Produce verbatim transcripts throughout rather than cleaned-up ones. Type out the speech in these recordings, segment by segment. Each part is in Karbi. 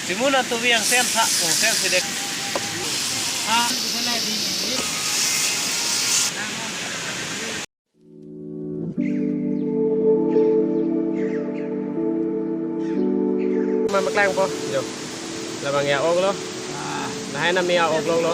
Timun atubi yang sen thak, oh, sen sidek. Mama klang po, jo. Labang ya ok lo. Lahai nami ya ok lo lo.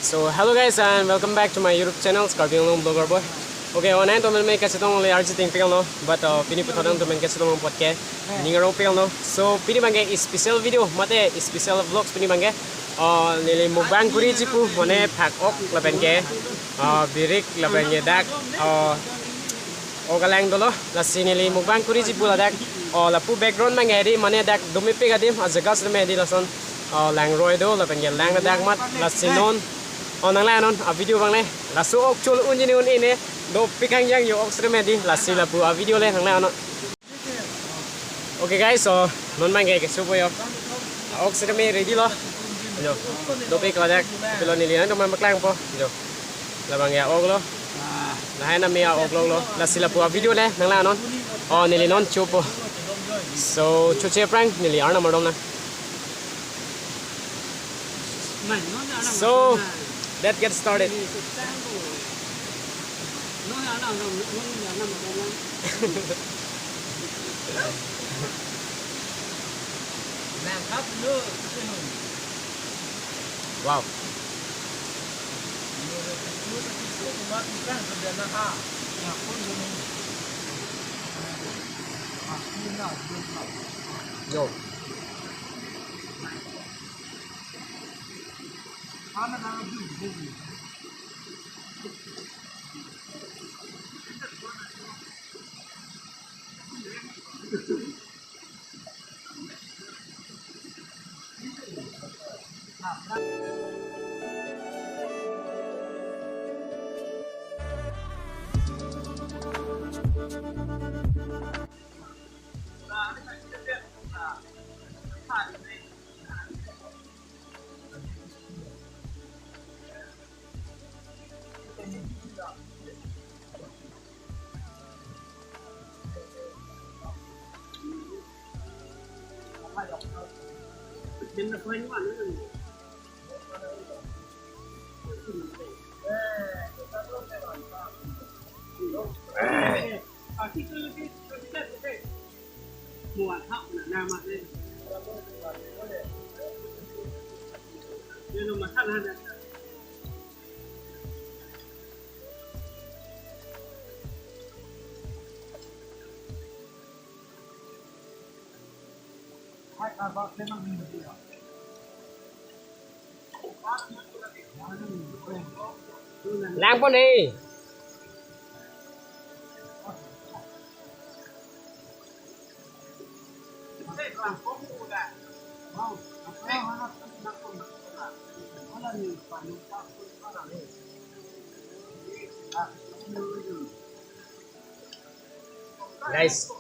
So hello guys and welcome back to my YouTube channel, Karbi Anglong Vlogger Boy. Okay, online to mel me kachetong le arji ting ping lo, but uh, pini puthot nangtum kachetong apot ke ning arong ping lo. So pini abang ke special video, mate special vlogs pini abang ke. Uh, neli mukbang kuriji pu, mane phak ok lapen ke, uh, birik lapen ke dak, uh, ok alang dolo, lasi neli mukbang kuriji pu ladak. Oh, lapu background abang ke di, mane dak dumi pik adim, ajaga seme di lason. Oh, langroi do, lapen ke lang dak mat, lasi non. Oh, nanglang non, a video abang le. Laso ok chul unji ni un-e ne, dopik hangjang yo ok seme di, lasi lapu a video le, nanglang non. Okay guys, so non abang ke keso po yo. Ok seme ready lo. Jo, dopik ladak, pilo neli nangtum mama klang po. Jo. Labang ya ok lo. Lahai nami ya ok lo lo. Lasi lapu a video le, nanglang non. Oh, neli non cho po. So, choche aphrang, neli arnam ardom nang. So, let's get started. Wow. Yo. Lang po ni. Guys.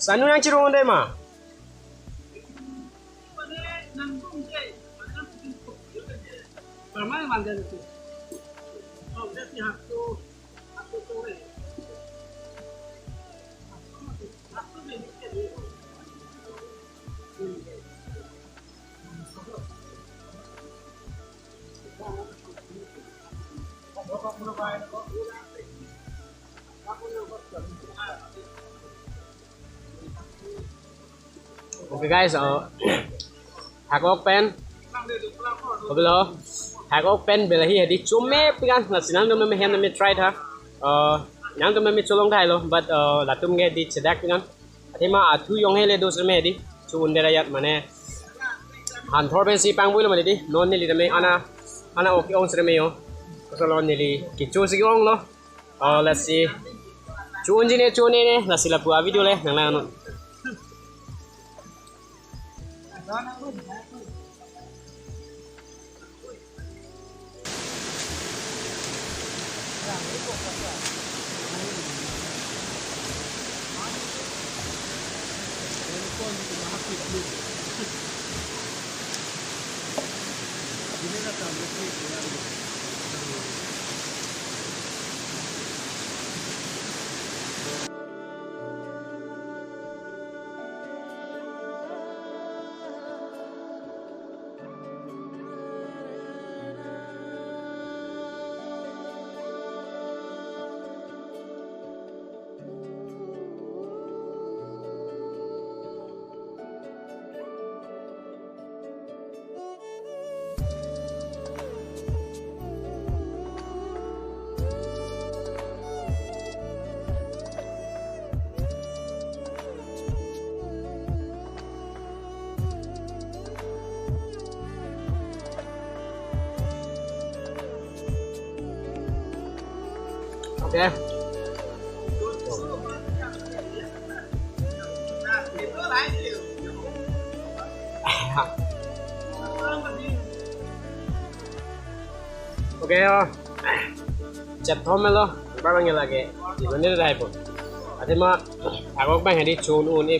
Sanu nang chirung dei ma? Okay guys, oh, phak ok pen, kabelo, Ako pen belahi hedi chome pikan, lasi nangtum me hem name try tha. Uh, nangtum me cholong thailo, but uh, latum ke di chedak pikan. Athema athu jong hele dos me hedi. Chun de rayat mane. Han thor pensi pangbuilo mane di. Non neli tame ana, ana ok ong sreme yo. Kosolo neli kicho si onglo. Oh, let's see. Chun ji ne, chun ne ne. Lasi lapu a video le nang nang non. Okay. Okay, oh. Chat thom melo, bang lagi. Di mana dah pun. Athema, ako bang hedi chun un-e.